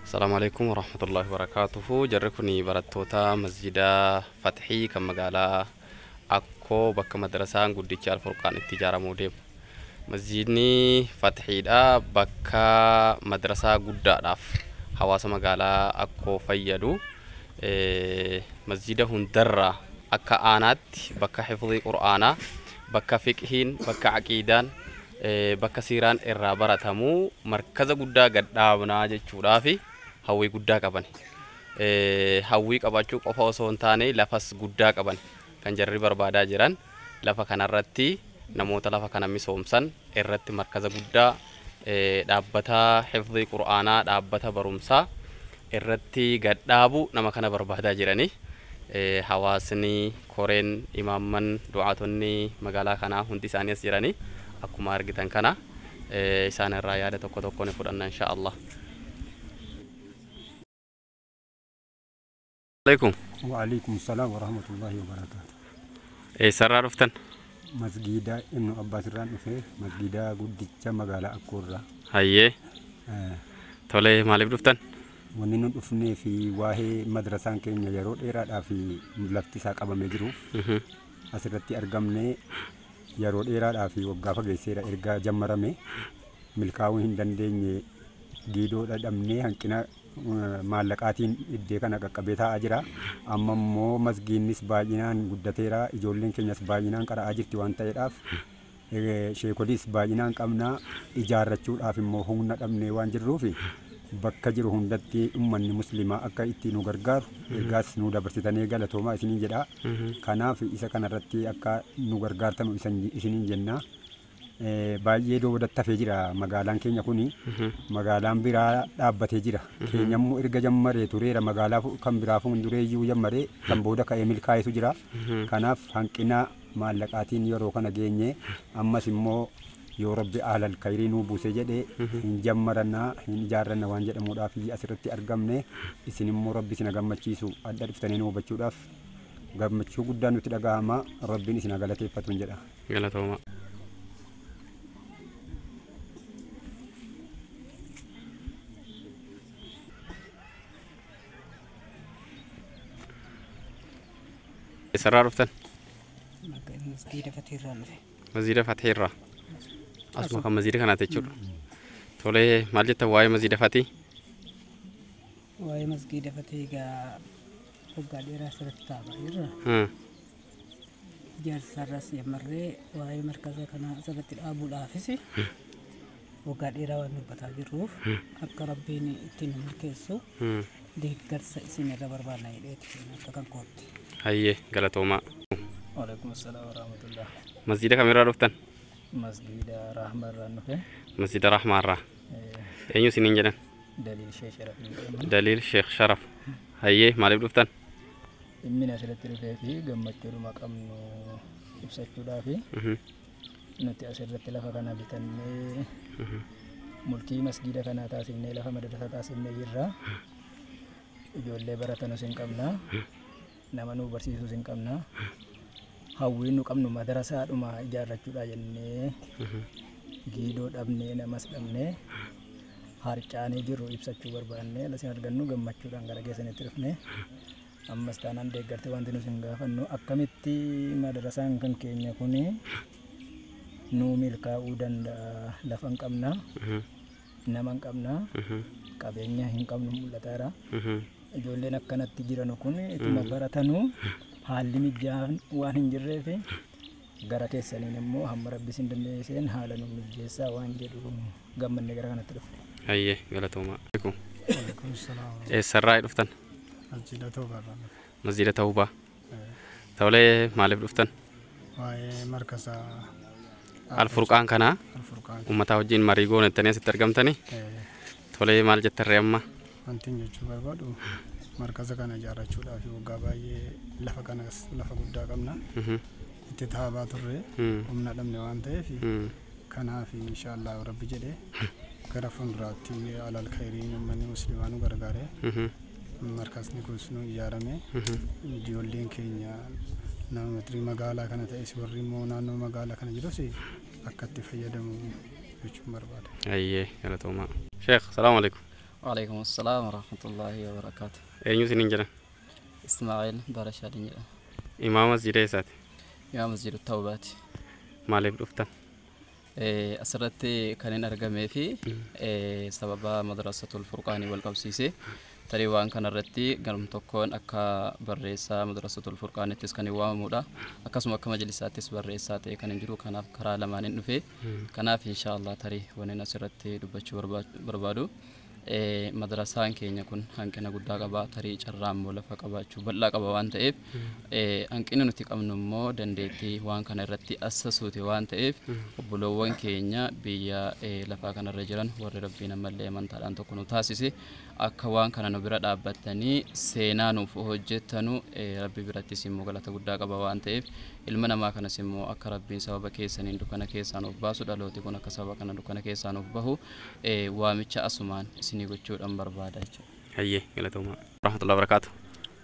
Asalaamu alaikum warahmatullahi wabarakaatuhu. Jarri kun barattoota masjida Fathii kan magaalaa Akkoo bakka madrasaan guddichi Alfurqaan itti ijaaramuu deemu. Masjidni Fathiidha bakka madrasaa guddaadhaaf hawaasa magaalaa Akkoo fayyadu. Masjida hundarraa akka aanaatti bakka hifzii Qur'aanaa, bakka fiqhiin, bakka aqiidaan, bakka siiraan irraa baratamu markaza guddaa gad dhaabnaa jechuudhaafi hawwii guddaa qaban. Hawwii qabaachuu qofa osoo hin taane lafas guddaa qaban kan jarri barbaadaa jiran lafa kanarratti namoota lafa kana misoomsan irratti markaza guddaa dhaabbata hifzii Qur'aanaa dhaabbata barumsaa irratti gad dhaabu nama kana barbaadaa jirani. Hawaasni koreen imaamman du'aatonni magaalaa kanaa hundi isaanii as jirani akkuma argitan kana isaan irraa yaada tokko tokko ni fudhanna insha Allah. Alaikum. Wa'alaikum salaam wa rahmatullahi wa barakaatu. Eessarraa dhuftan? Masgiida Ibnu Abbaas irraan dhufe, masgiida guddicha magaalaa Akkoorraa. Hayyee. Tolee, maaliif dhuftan? Wanni nu dhufnee fi waa'ee madrasaan keenya yeroo dheeraadhaaf lafti isaa qabamee jiruuf asirratti argamnee yeroo dheeraadhaaf waggaa fageesseera erga jammarame milkaa'uu hin dandeenye giidoo dhadhabnee hanqina maallaqaatiin iddee kana qaqqabee taa'aa jira. Amma immoo masgiinnis baay'inaan guddateera, ijoolleen keenyas baay'inaan qara'aa jirti waan ta'eedhaaf sheekoliis baay'inaan qabnaa ijaarrachuudhaaf immoo humna dhabnee waan jirruuf bakka jiru hundatti uummanni musliimaa akka itti nu gargaaru ergaas nu dabarsitanii galatoomaa isiniin jedha. Kanaaf isa kanarratti akka nu gargaartanu isiniin jenna. Baay'ee doodatti hafee jira magaalaan keenya kuni. Magaalaan biraa dhaabbatee jira. Keenya immoo erga jammaree tureera magaalaa kan biraa fuuldureeyyuu jammaree kan booda ka'ee milkaa'etu jira. Kanaaf hanqina maallaqaatiin yeroo kana geenye ammas immoo yoo rabbi alal khayrii nuu buuse jedhee hin jammarannaa hin ijaarranna waan jedhamuudhaaf asirratti argamne isin immoo rabbi isin gammachiisu adda dhuftanii nu hubachuudhaaf gammachuu guddaa nutti dhaga'ama rabbiin isin galateeffatuun jedha. Galatooma. Eessarraa dhuftan? Masgiida Fathiirraa dhufe. Masgiida Fathiirraa. Asuma kan masgiida kanaati jechuudha. Tolee, maal jettan waa'ee masgiida Fathii? Waa'ee masgiida Fathii egaa waggaa dheeraa asirratti taa'aa jirra. Ijaarsa irraas jammarree waa'ee markaza kanaa asirratti dhaabuudhaafis waggaa dheeraa waan dubbataa jirruuf akka rabbiin ittiin nu milkeessu deeggarsa isin irra barbaadna jedheeti akka kan kootti. Hayyee galatoomaa. Waalaikum salaam wa rahmatullah. Masgiida kamirraa dhuftan? Masgiida Rahmaa irraa dhufe. Masgiida Rahmaa irraa. Eenyu isiniin jedhan? Daliil Sheekh Sharaf jedhama. Daliil Sheekh Sharaf. Hayyee maaliif dhuftan? Dhimmi asirratti dhufee fi gammachuudhuma qabnu ibsachuudhaafi nuti asirratti lafa kana bitannee mulkii masgiida kanaa taasifnee lafa madrasaa taasifnee jirra. Ijoollee baratanus hin qabna. Nama nu barsiisus hin qabna. Hawwiin nu qabnu madrasaadhuma ijaarrachuudha jennee giidoo dhabnee namas dhabnee harcaanee jirru ibsachuu barbaannee alasin argannu gammachuudhaan gara keessanitti dhufne ammas taanaan deeggartee wanti nu sin gaafannu akkamitti madrasaan kan keenya kuni nu milkaa'uu danda'a lafa hin qabna nama hin qabna qabeenya hin qabnu mul'ataara ijoolleen akkanatti jiran kun ituma baratanu haalli mijaa'aan waan hin jirreef gara keessaniin immoo hamma rabbi isin dandeesseen haala nu mijeessaa waan jedhu gammannee gara kanatti dhufne. Hayyee galatoomaa. Eessarraa dhuftan? Masjiida Tawbaarraa. Masjiida Tawbaa. Tolee maaliif dhuftan? Waa'ee markaza Alfurqaan kanaa uummataa wajjin marii goone jettanii asitti argamtanii? Tolee maal jettarree amma? Wanti jechuu barbaadu markaza kana ijaarrachuudhaaf waggaa baay'ee lafa kanas lafa guddaa qabna. Itti taa'aa turre humna dhabne waan ta'eef kanaaf inshaallah rabbi jedhee gara fuulduraatti alal khayriin uummanni musliimaa nu gargaare markazni kunis nu ijaarame ijoolleen keenya nama matirii magaalaa kana ta'es warri immoo naannoo magaalaa kana jirus akka itti fayyadamu jechuun barbaada. Hayyee galatoomaa. Sheekh salaamu alaikum. Waalaikum assalam warahmatullahi wabarakatuh. Eenyu isiniin jedhan? Ismaa'eel Barashaadin jedhama. Imaama masjida eessaati? Imaama masjida Tawbaati. Maaliif dhuftan? Asirratti kan hin argamee fi sababa madrasatul furqaanii wal qabsiise tarii waan kanarratti garum tokkoon akka barreessaa madrasatul furqaanittis kan hin waamamudha. Akkasuma akka majlisaattis barreessaa ta'e kan hin jiru, kanaaf karaa lamaan hin dhufe. Kanaaf inshaallah tarii wanni asirratti dubbachuu barbaadu madrasaan keenya kun hanqina guddaa qaba, tarii carraa immoo lafa qabaachuu bal'aa qaba waan ta'eef, hanqinni nuti qabnu immoo dandeettii waan kana irratti assasuuti waan ta'eef, obboloowwan keenya biyya lafaa kanarra jiran warri rabbiin ammallee amantaadhaan tokko nu taasise akka waan kana nu bira dhaabbatanii seenaa nuuf hojjettanu, rabbi birattis immoo galata guddaa qaba waan ta'eef, ilma namaa kanas immoo akka rabbiin sababa keessaniin dukkana keessaa nuuf baasu, dhalooti kun akka sababa kana dukkana keessaa nuuf bahu waamicha asumaan isinii gochuudhaan barbaada jechuudha. Hayyee, galatoomaa. Warahmatullahi wabarakaatu.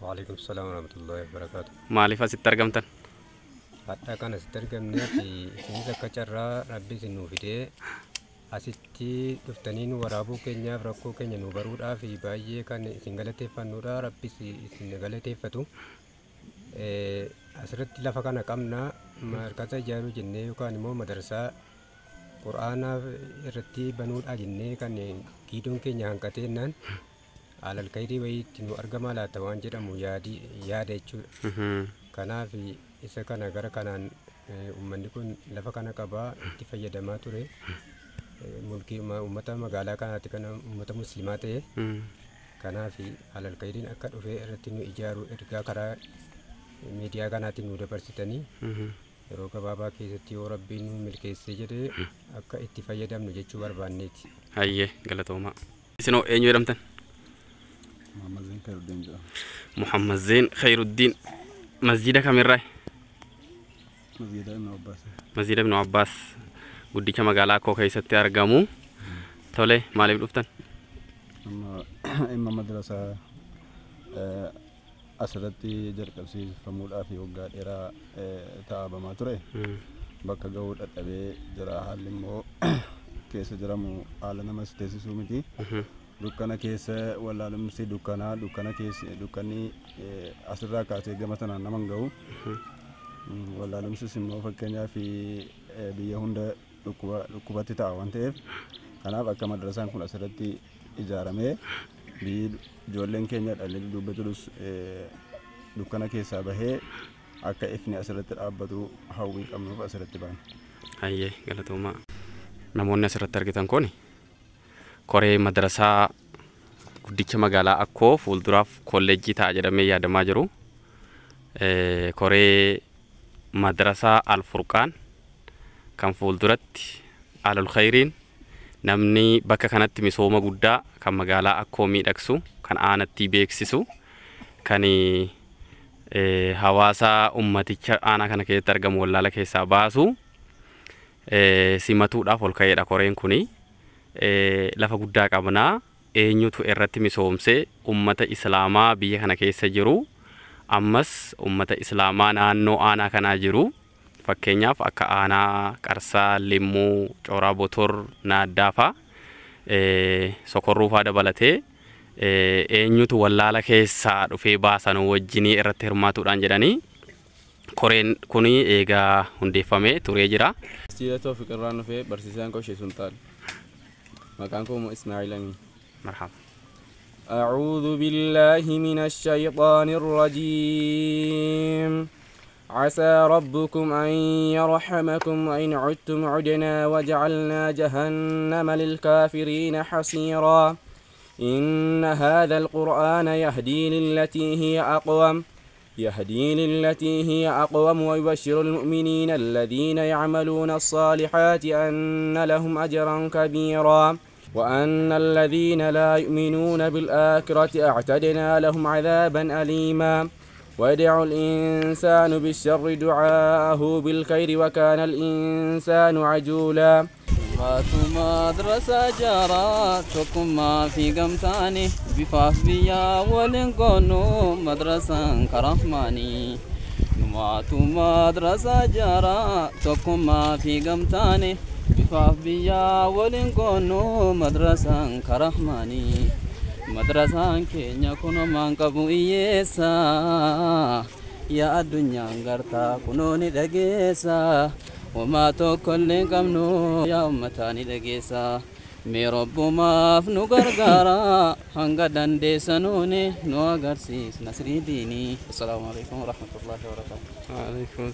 Waalaikum salaam warahmatullahi wabarakaatu. Maaliif asitti argamtan? Hadha kan asitti argamnee fi isinis akka carraa rabbi isin nuu fidee asitti dhuftanii nu waraabuu keenyaaf rakkoo keenya nu baruudhaaf baay'ee kan isin galateeffannudha. Rabbi isin galateeffatu. Asirratti lafa kana qabna markaza ijaaruu jennee yookaan immoo madarsaa qur'aanaa irratti banuudha jennee kan giidoon keenya hanqateennaan alal kayrii wayiitti nu argamaa laata waan jedhamu yaada jechuudha. Kanaaf isa kana gara kanaan uummanni kun lafa kana qabaa itti fayyadamaa ture. Mulkii uummata magaalaa kanaatti kana uummata musliimaa ta'e. Kanaaf alal kayriin akka dhufee irratti nu ijaaru ergaa karaa miidiyaa kanaatiin nu dabarsitanii yeroo gabaabaa keessatti yoo rabbiin nu milkeessee jedhee akka itti fayyadamnu jechuu barbaanneeti. Hayyee, galatoomaa. Isinoo eenyu jedhamtan? Muhammad Zain Khairuddin jedhama. Muhammad Zain Khairuddin. Masjida kamirraa? Masjida Ibn Abbas. Masjida Ibn Abbas guddicha magaalaa koo keessatti argamu. Tole, maaliif dhuftan? Amma dhimma madrasaa asirratti jalqabsiifamuudhaaf waggaa dheeraa taa'abamaa ture. Bakka gahuu dadhabee jira. Haalli immoo keessa jiramu haala namas teessisuu miti. Dukkana keessa wallaalumsi dukkanaa dukkana keessa dukkanni asirraa kaasee gama sanaan nama hin gahu. Wallaalumsis immoo fakkeenyaaf biyya hunda dhukkubatti ta'a waan ta'eef, kanaaf akka madrasaan kun asirratti ijaaramee biyyi ijoolleen keenya dhalli dudduuba jirus dukkana keessaa bahee akka ifni asirratti dhaabbatu hawwii qabnuuf asirratti baane. Hayyee, galatoomaa. Namoonni asirratti argitan kun koree madrasaa guddicha magaalaa Akkoo fuulduraaf kolleejjii ta'a jedhamee yaadamaa jiru. Koree madrasaa Al-Furqaan kan fuulduratti Alul Khayriin namni bakka kanatti misooma guddaa kan magaalaa Akkoo miidhagsu, kan aanatti beeksisu, kan hawaasa ummaticha aanaa kana keessatti argamu wallaala keessaa baasu simatuudhaaf ol ka'eedha koreen kuni. Lafa guddaa qabnaa, eenyutu irratti misoomsee ummata islaamaa biyya kana keessa jiru, ammas ummata islaamaa naannoo aanaa kanaa jiru, fakkeenyaaf akka aanaa Qarsaa, Limmuu, Cooraa Botor, Naaddaa fa'a, Sokorruu fa'a dabalatee eenyutu wallaala keessaa dhufee baasanuu wajjinii irratti hirmaatuudhaan jedhanii koreen kuni eegaa hundeeffamee turee jira. Masjida Toofiq irraan dhufee, barsiisaan koo Sheek Sultaan. Maqaan koo Ismaa'il Amin. Marhaba. أعوذ بالله من الشيطان الرجيم. عسى ربكم أن يرحمكم وإن عدتم عدنا وجعلنا جهنم للكافرين حصيرا. إن هذا القرآن يهدي للتي هي أقوم ويبشر المؤمنين الذين يعملون الصالحات أن لهم أجرا كبيرا، وأن الذين لا يؤمنون بالآخرة أعتدنا لهم عذابا أليما. ويدعو الإنسان بالشر دعاءه بالخير وكان الإنسان عجولا. Baatu madrasaa jaaraa tokkummaa fi gamtaani bifaaf biyyaa waliin qoonnu madrasaan karahmaanii. Numaatu madrasaa jaaraa tokkummaa fi gamtaani bifaaf biyyaa waliin qoonnu madrasaan karahmaanii. Madrasaan keenya kunumaan qabu hiyyeessa. Yaa addunyaan gartaa kunoo ni dhageessa. Homaa tokkollee hin qabnu yaa ummataa ni dhageessa. Mee rabbumaaf nu gargaara hanga dandeessanuuni nu agarsiis nasrii diinii. Assalaamu alaikum warahmatullahi wabarakatuh. Waalaikum.